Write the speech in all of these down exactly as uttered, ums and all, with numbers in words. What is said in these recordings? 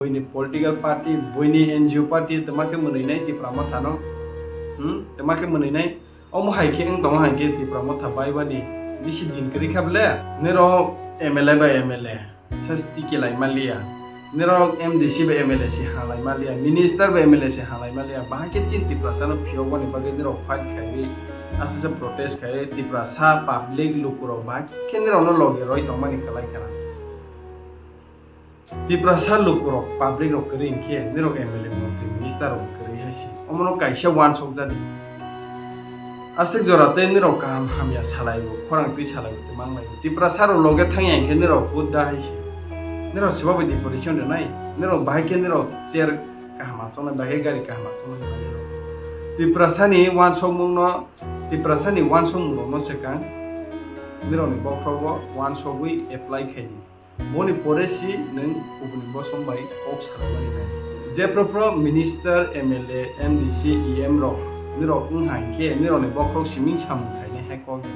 Buini political party, buini N G O party, twma khe mwnwi nai Tipra Motha no. Hmm? Twma khe mwnwi nai. Omo hai khe wng tongo hai khe Tipra Motha baibani bisi din kwrwi kha ble. Nirok M L A bai M L A se tiki lai maliya. Nirok M D C bai M L A se halai maliya. Minister bai M L A se halai maliya. Bahai khe chini Tiprasa no phiyok bani bagwi nirok fight khaiwi, aswk se protest khaiwi Tiprasa public lukurok bahai khe nirok no logi roi tongmani kwlai khna. Tiprasa lukurok, public rok kwrwi hinkhe nirok M L A, montri, minister rok kwrwi hai se. Omono kaisa uansuk jadi. Aswk jora tei nirok kaham hamya salai bo, khorang twi salai bo, tei manglai bo. Tiprasa rok loge thangya hinkhe nirok hut da hai se. Nirok swbabai deportation rwnai. Nirok bahai khe nirok chair kaham achongnai, bahai khe gari kaham achongnai nirok. Tiprasa ni uansukmung no, Tiprasa ni uansukmung rok no swkang nirok ni bokhorogo uansugwi apply khai di. Boni pore si nwng kubuni bosom bai kok salaimani nai. Jephru phru minister, M L A, M D C, E M rok nirok wng hai khe nirokni bokhorok siming samung khainai hai kok ya.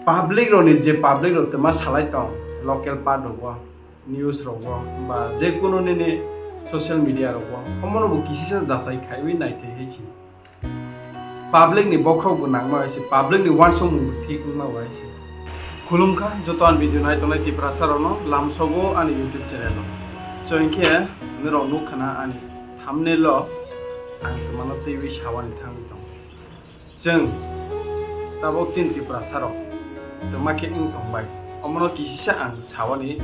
Public rokni je public rok twma salai tong, local part rogo, news rogo, ba je kunu nini social media rogo, omono bo kisisa jachai khaiwi naithai hai si. Public ni bokhorok bo nangma hai se, public ni uansukmung bo thik wngma hai se. Khulumkha joto ani video nai tongnai Tiprasa rokno, lamsogo ani YouTube channel o. So hinkhe norok nukha na ani thumbnail o ang twmano twiwi sawani thangwi tongo. Chwng tabok chini Tiprasa rok twma khe wng tongbai, omono kisisa ang sawani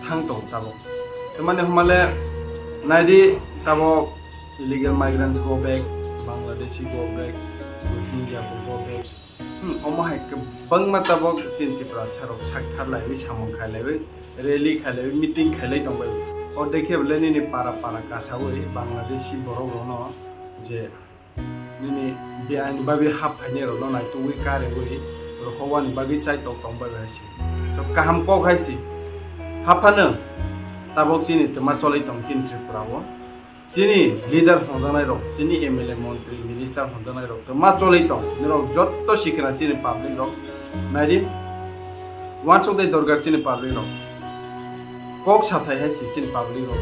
thang tongo tabok. Twmani hwnmale naidi tabok illegal migrants go back, Bangladeshi go back, Rohingya bo go back. Hmm, omo hai kwbangma tabok chini Tiprasa rok sak tharlaiwi, samung khailaiwi, rally khailaiwi, meeting khailai tongbai. O dekhe bole nini para para kasawi Bangladeshi borok rokno je nini beaini bagwi hap phainai rokno naitugwi karwi rohowani bagwi chaitok tongbai bai se. So kaham kok hai se. Haphano tabok chini twma cholai tong chini Tripura o. Chini leader hwnjaknai rok, chini M L A, montri, minister hwnjaknai rok twma cholai tong. Norok jotto sikra chini public rok. Naidi, uansuk dai dorkar chini public rok. Kok sathai hai si chini public rok.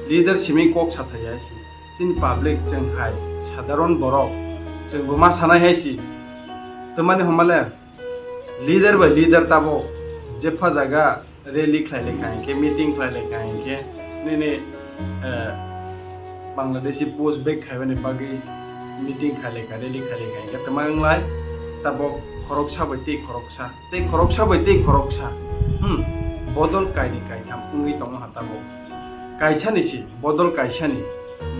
Leader simi kok sathai hai si. Chini public chwng hai sadharon borok. Chwng bo ma sanai hai si. Twmani hwnmale leader bai leader tabok jepha jaga rally khlai lai kha hinkhe, meeting khlai lai kha hinkhe, nini, eh, Bangladeshi post back khaibani bagwi meeting khlai lai kha, rally khlai lai kha hinkhe, twma wnglai tabok khoroksa bai tei khoroksa, tei khoroksa bai tei khoroksa, hmm, bodol kaini kaitham wngwi tongo ha tabok. Kaisani si, bodol kaisani,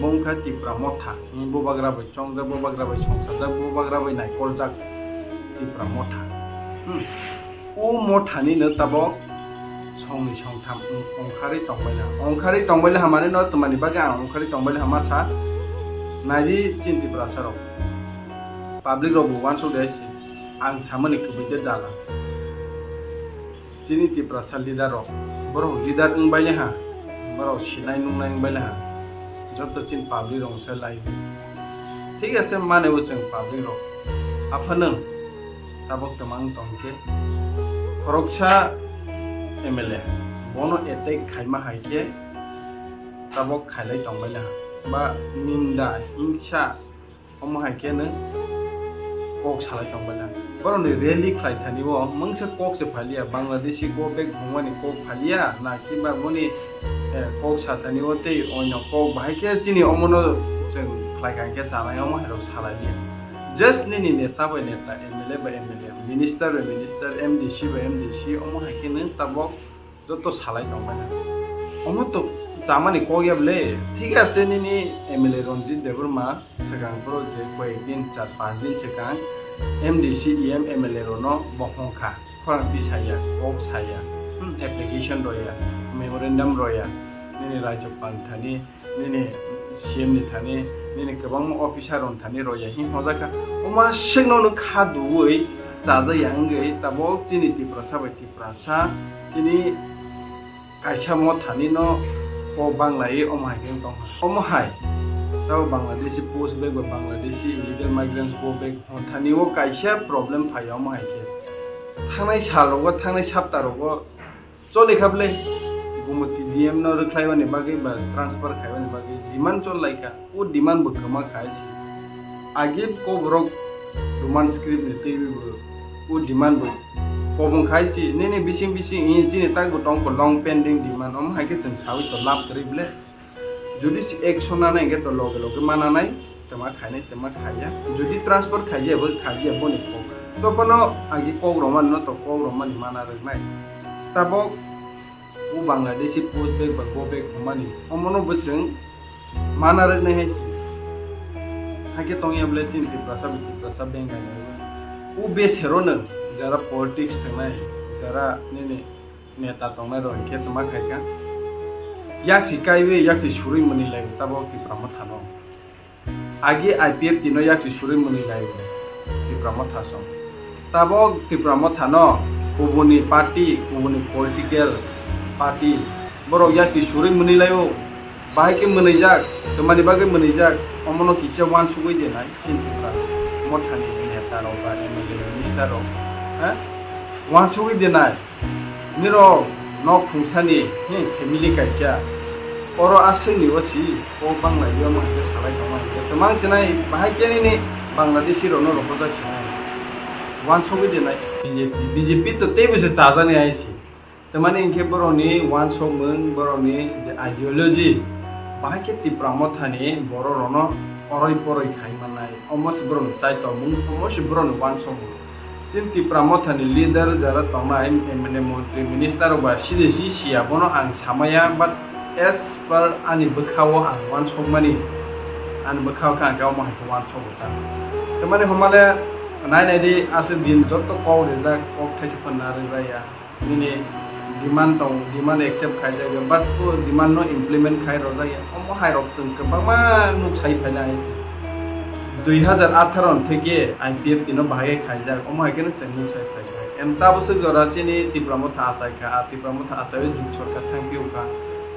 bo wngkha Tipra Motha, bubagra bai chongjak, bubagra bai songsajak, bubagra bai naikoljak Tipra Motha. Hmm. O mothani no tabok songni songtham ong-, ongkharwi tongbaila. Ongkharwi tongbaila hamani no twmani bagwi ang ongkharwi tongbaila hama sa naidi chini Tiprasa rok. Public rok bo uansuk de si ang samani kwbwi de dala. Chini Tiprasa leader rok, borok leader wng baile ha, borok sinai nungnai wng baile ha, joto chini public rok se lai. Thik ase, mane bo chwng public rok. Aphano tabok twmang tong khe khoroksa M L A bono attack khaima hai khe tabok khailai tong baile ha. Ba ninda, hingsa, omo hai khe nwng kok salai tong baila. Borokni rally khlai thani o mungsa kok se phaliya, Bangladeshi go back hwnmani kok phaliya, na kiba boni, eh, kok sa thani o tei onyo kok bahai khe chini omono chwng khlai kha khe chanai omo hai rok salai liya. Just nini neta bai neta, M L A bai M L A, minister bai minister, M D C bai M D C, omo hai khe nwng tabok joto salai tongmani. Omo to chamani kok ya bole. Thik ase, nini M L A Ranjit Debbarma swkang phuru je koyek din, char panch din swkang M D C, E M, M L A rokno bohong kha. Khorang twi saya, kok saya, hmm, application roya, memorandum roya, nini Rajyapal thani, nini C M ni thani, nini kwbangma officer rok thani roya hing hojak kha. Omo aswkno nwng kha duwi chajak ya wngwi tabok chini Tiprasa bai Tiprasa chini kaisa mothani no kok banglaiwi omo hai khe tong kha. Omo hai tabo Bangladeshi post bag bai Bangladeshi illegal migrants go bag mothani o kaisa problem phai omo hai khe. Thangnai sal rogo, thangnai sapta rogo choli kha bwle. Omo T D M no rwkhlaimani bagwi ba transfer khaimani bagwi demand chol laikha. O demand bo kwma khai se. Agi koborok Roman script ni twiwi bo o demand bo kobong khai se. Nini bising bising i chini tak bo tong kho long pending demand. Omo hai khe chwng sawi to lab kwrwi ble. Jodi se action nanai hwnkhe to loge loge mananai, twma khainai, twma khaiya. Jodi transfer khaijaya bo, khaijaya boni kok. To bono agi kok romani no to kok romani mana rwknai. Tabok o Bangladeshi post back ba go back hwnmani, omono bo chwng mana rwknai hai se. Hakhe tongya bole chini Tiprasa bo Tiprasa bengai nai. O besero no jara politics thangnai, jara nini neta tongnai rok hinkhe twma khaikha. Yaksi kaiwi yaksi surwi mwnwi lai tabok Tipra Motha no. Agi I P F T no yaksi surwi mwnwi lai Tipra Motha song. Tabok Tipra Motha no kubuni party, kubuni political party borok yaksi surwi mwnwi lai o. Bahai khe mwnwijak, twmani bagwi mwnwijak, omono kisa uansugwi de nai chini Tipra Mothani neta rok ba M L A minister rok, ha? Uansugwi de nai. Nirok nok khungsani, hmm, family kaisa. Oro aswkni o si, o bangla yo ma khe salai tongma khe. Twmang sinai, bahai khe nini Bangladeshi rokno rohorjak sinai. Uansugwi de nai. B J P, B J P to teibo se chajani ai si. Twmani hinkhe borokni uansukmung, borokni je ideology, bahai khe Tipra Mothani borok rokno oroi poroi khai mannai. Omo se borokni chai tongmung, omo se borokni uansukmung. Chini Tipra Mothani leader jara tongnai, M L A, montri, minister rok ba side si siya, bono ang samaya, but as per ani bwkhao ang uansukmani, ani bwkhao khe ang khe omo hai khe uansugo ta. Tamani hwnmale nai nai di, aswk din joto kok rijak, kok thaisa phan na rijaya. Nini demand tong, demand accept khaijak ya, but o demand no implement khai rwjak ya. Omo hai rok chwng kwbangma nuk sai phaina hai se. Dui hazar atharo ni theke I P F T no bahai khe khaijak, omo hai kheno chwng nuk sai phaijak. Em tabwswk jora chini Tipra Motha achai kha, a Tipra Motha achaiwi juk sorkar thang phiyok kha,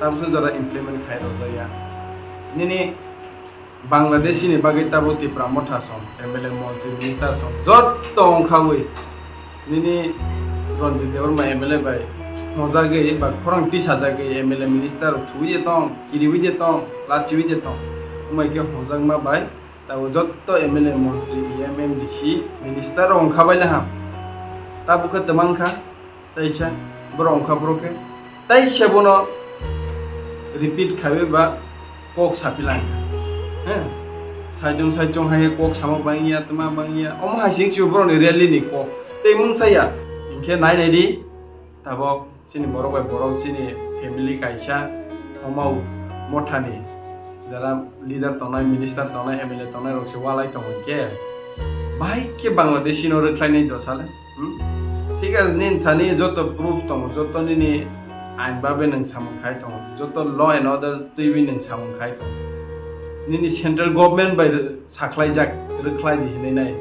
tabwswk jora implement khai rwjak ya. Nini Bangladeshi ni bagwi tabuk Tipra Motha song, M L A, montri, minister song, jotto wngkhawi nini Ranjit Debbarma M L A bai hojagwi ba khorang tisajagwi M L A minister rok thuwi je tong, kiriwi je tong, lachiwi je tong. Wngbai khe hojakma bai tabuk jotto M L A, montri, E M, M D C, minister rok wngkha bai laham. Tabuk khe twmang kha. Taisa borok wngkha borok khe taisa bono repeat khaiwi ba kok sapilangkha. He, saichung saichung hai kok sama bangya, tma bangya, omo hai sing sio borokni rally ni kok tei mungsa ya. Hinkhe nai nai di, tabok chini borok bai borok chini family kaisa omo mothani jara leader tongnai, minister tongnai, M L A tongnai rok se walai tongo hinkhe, bahai khe Bangladeshi no rwkhlainai dosa le. Hmm? Thik ase, nini thani joto proof tongo, joto nini ain babe nwng samung khai tongo, joto law and order twiwi nwng samung khai tongo. Nini central government bai rw-, sakhlaijak, rwkhlai di hinwi nai.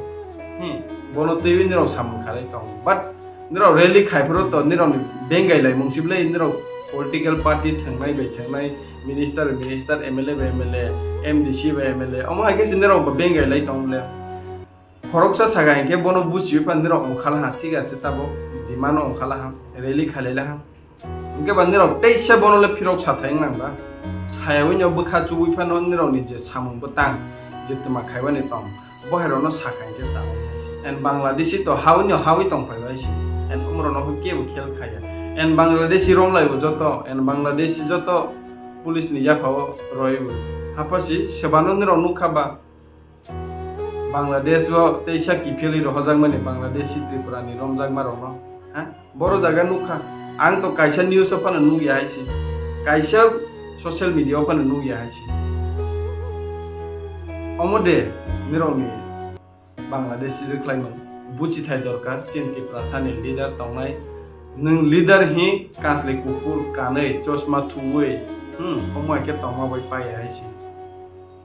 Hmm? Bono twiwi nirok samung khalai tongo. But nirok rally khai phuru to nirokni bengai lai mung sible nirok political party thangnai bai thangnai, minister bai minister, M L A bai M L A, M D C bai M L A, omo hai khe se nirok bo bengai lai tong le. Khoroksa saka hinkhe bono buchiwi phan nirok wngkha laha, thik ase, tabok demand o wngkha laha, rally khalai laha. Hinkhe ba nirok teisa bono le phirok sathai wng nang ba? Sayawi no bwkha chubui phano nirokni je samung bwtang, je twma khaibani tong, bohairokno saka hinkhe chanai hai se. And Bangladeshi to hawi no hawi tong phai bai se. And omorokno kebo khel khaya. And Bangladeshi romlai bo joto, and Bangladeshi joto police ni yapha o roi bo. Haphasi sebano nirok nukha ba? Bangladesh o teisa kiphilwi rohojakmani Bangladeshi Tripura ni romjakma rokno, ha? Boro jaga nukha. Ang to kaisa news o phano nukya hai se. Kaisa social media o phano nukya hai se. Omo de nirokni Bangladeshi rwkhlaimung buchithai dorkar, chini Tiprasa ni leader tongnai. Nwng leader hi kasli kuphur kanwi chosma thuwi, hmm, omo hai khe tongma bai paiya hai se.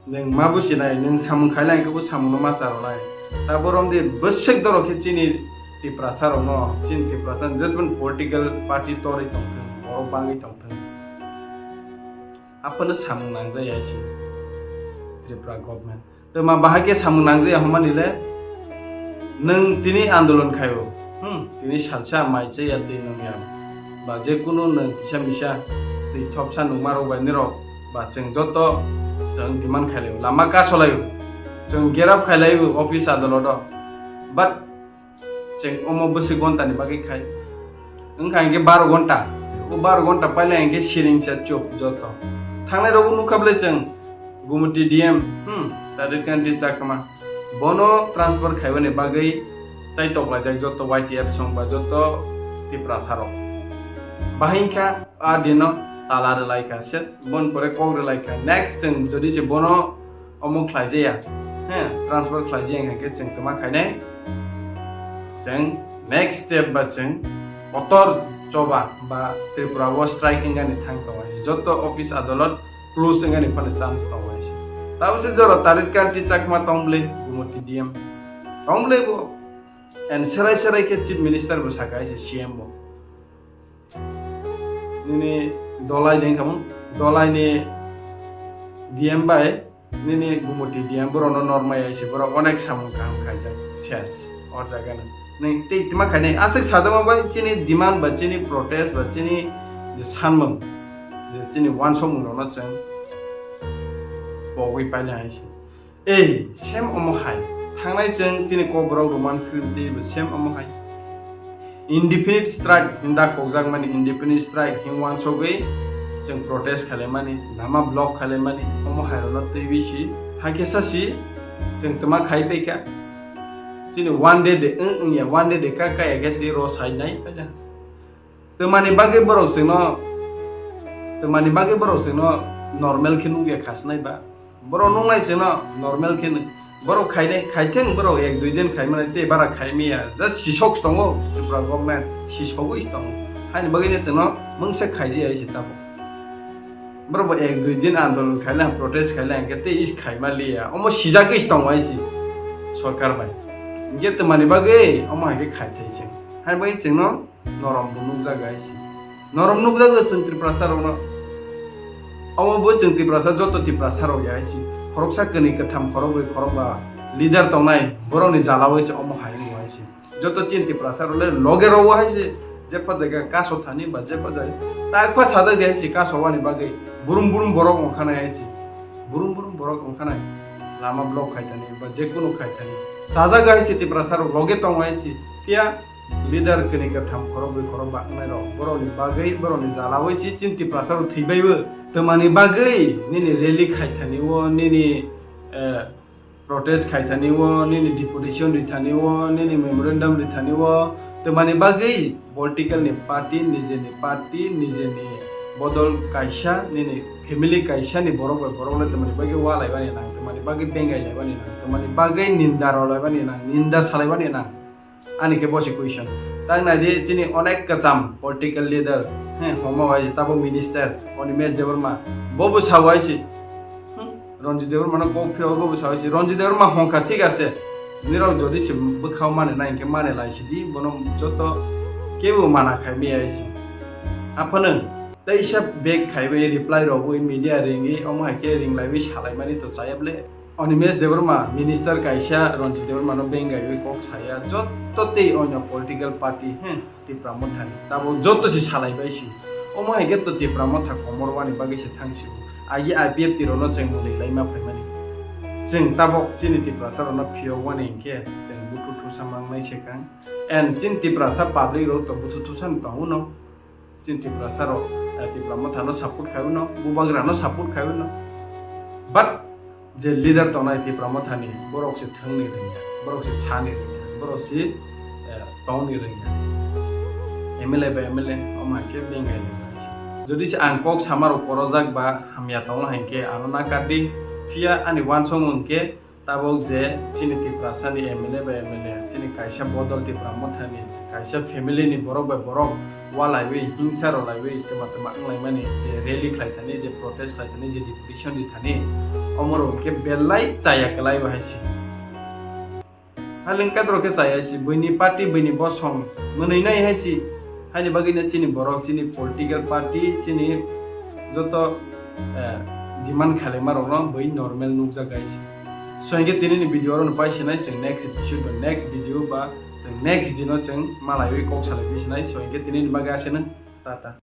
Nwng ma buchinai, nwng samung khailai khe bo samungno ma charwnai. Ta borom de bwswk dorok khe chini Tiprasa rokno, chini Tiprasa ni jesbon political party torwi tongthwng, borok bangwi tongthwng. Aphano samung nangjaya se Tripura government. Tei ma bahai khe samung nangjaya hwnmani le, nwng tini andolon khaio, hmm, tini salsa mai chaya twi nungya, ba je kunu nwng kisa misa twi thopsa nungmarok bai nirok ba chwng joto chwng demand khailai-o, lama kasolaio, chwng gerap khailai-o office adaloto. But chwng omo bwswk ghonta ni bagwi khai. Wngkha hinkhe baro ghonta. O baro ghonta paila hinkhe siring se chup joto. Thangnai rogo nukha bwle chwng Gumoti D M, hmm, Tarit Kanti Chakma. Bono transfer khaibani bagwi chaitok laijak joto Y T F song ba joto Tiprasa rok. Bahai wngkha a dino tala rwlaikha ses. Bon pore kok rwlaikha. Next chwng jodi se bono omo khlaijaya, he, transfer khlaijaya hwnkhe chwng twma khainai, chwng next step ba chwng kotor choba ba Tripura o strike wngani thang tongo, joto office adolot close wngani phano chance tongo hai se. Tabuk se jora Tarit Kanti Chakma tong bwle, Gumoti D M tong bwle bo, and serai serai khe chief minister bo saka hai se, C M bo. Nini dolai ni wngkha mo, dolai ni D M bai nini Gumoti D M borok no normal hai se, borok onek samung kaham khaijak, ses or jaga no. Nini tei tma khainai aswk sajakma bai chini demand ba chini protest ba chini je sanmung, je chini uansukmung rok no chwng pogwi paina hai se. Ei, same omo hai. Thangnai chwng chini Kokborok Roman script tei bo same omo hai. Indefinite strike hinda kokjakmani, indefinite strike hin uansugwi chwng protest khailaimani, lama block khailaimani, omo hai rokno twiwi si, hakhe sa si chwng twma khai paikha. Chini one day de wng wngya, one day de ka kaya khe si ro sai nai paikha. Twmani bagwi borok chwngno, twmani bagwi borok chwngno normal khe nukya khasnai ba? Borok nuknai chwngno normal khe nw. Borok khainai, khaitheng borok ek dui din khaimani tei bara khaimaya. Just sisok tongo Tripura government, sisogwi tongo. Haini bagwino chwngno mungsa khaijaya se tamo. Borok bo ek dui din andolon khaila, protest khaila, hwnkhe tei is khaima liya. Omo sijagwi tongo hai se sorkar bai. Hwnkhe twmani bagwi omo hai khe khaithai chwng. Haini bagwi chwngno norom bo nukjago hai se. Norom nukjago chwng Tiprasa rokno. Omo bo chwng Tiprasa, joto Tiprasa rok ya hai se. Khoroksa kwnwi kwtham, khorokbrwi khorokba leader tongnai, borokni jala o se omo hai wngo hai se. Joto chini Tiprasa rok le loge rwo hai se. Jepha jaga kaso thani ba jepha jaga. Takpha sajak di hai se kaso wani bagwi. Burum burum borok wngkha nai hai se. Burum burum borok wngkha nai. Lama block khai thani ba jekunu khai thani. Sajak hai se Tiprasa rok loge tongo hai se. Phiya leader kwnwi kwtham khorokbrwi khorokba wngnai rok, borokni bagwi, borokni jala bai si chini Tiprasa rok thwibai bo. Twmani bagwi nini rally khai thani o, nini, eh, protest khai thani o, nini deputation ri thani o, nini memorandum ri thani o, twmani bagwi political ni party, nijeni party, nijeni bodol kaisa, nini family kaisa ni borok bai borok le twmani bagwi walai bani nang, twmani bagwi bengai lai bani nang, twmani bagwi ninda rw lai bani nang, ninda salai bani nang. Ani khe bosi question. Tang nai di, chini onek kwcham political leader, he, homo hai se, tabuk minister Animesh Debbarma, bo bo sao hai se. Hmm? Ranjit Debbarma no kok phiyok, bo bo sao hai se. Ranjit Debbarma hongkha, thik ase. Nirok jodi se bwkhao mane nai, hwnkhe mane lai sidi, bono joto kebo mana khai maya hai se. Aphano teisa bag khaiwi reply rogwi media ringwi, omo hai khe ringlaiwi salaimani to chaya ble. Animesh Debbarma, minister kaisa Ranjit Debbarma no bengaiwi kok saya, jotto tei onyo political party, he, Tipra Motha ni. Tabuk jotto se salai bai si. Omo hai khe to Tipra Motha komor wani bagwi se thang si. Agi I P F T rok no chwng mwlwi lai ma phaimani. Chwng tabuk chini Tiprasa rok no phiyok wani hinkhe chwng buthu thusa mangnai se kang. And chini Tiprasa public rok to buthu thusa ni tongo no. Chini Tiprasa rok, eh, Tipra Motha no support khai uno, Bubagra no support khai uno. But je leader tongnai Tipra Motha ni, borok se thwngni rwngya, borok se sani rwngya, borok se, eh, tongni rwngya. M L A bai M L A, omo hai khe bengai lai. Jodi se ang kok sama rok korojak ba hamya tongo hai khe ano nakar di, phiya ani uansong wng khe, tabuk je chini Tiprasa ni M L A bai M L A, chini kaisa bodol Tipra Motha ni, kaisa family ni borok bai borok walaiwi, hingsa rwlaiwi, twma twma wnglaimani, je rally khlai thani, je protest khlai thani, je deputation ri thani, omo rok khe belai chaya kwlai bo hai se. Haling kadro khe chaya se, buini party, buini bosong mwnwi nai hai se. Haini bagwi no chini borok, chini political party, chini joto, eh, demand khlaima rokno bui normal nukjak guys. So hinkhe tini ni video oro no pai sinai, chwng next episode ba next video ba chwng next dino chwng malaiwi kok salaiwi sinai. So hinkhe tini ni bagwi aseno, tata.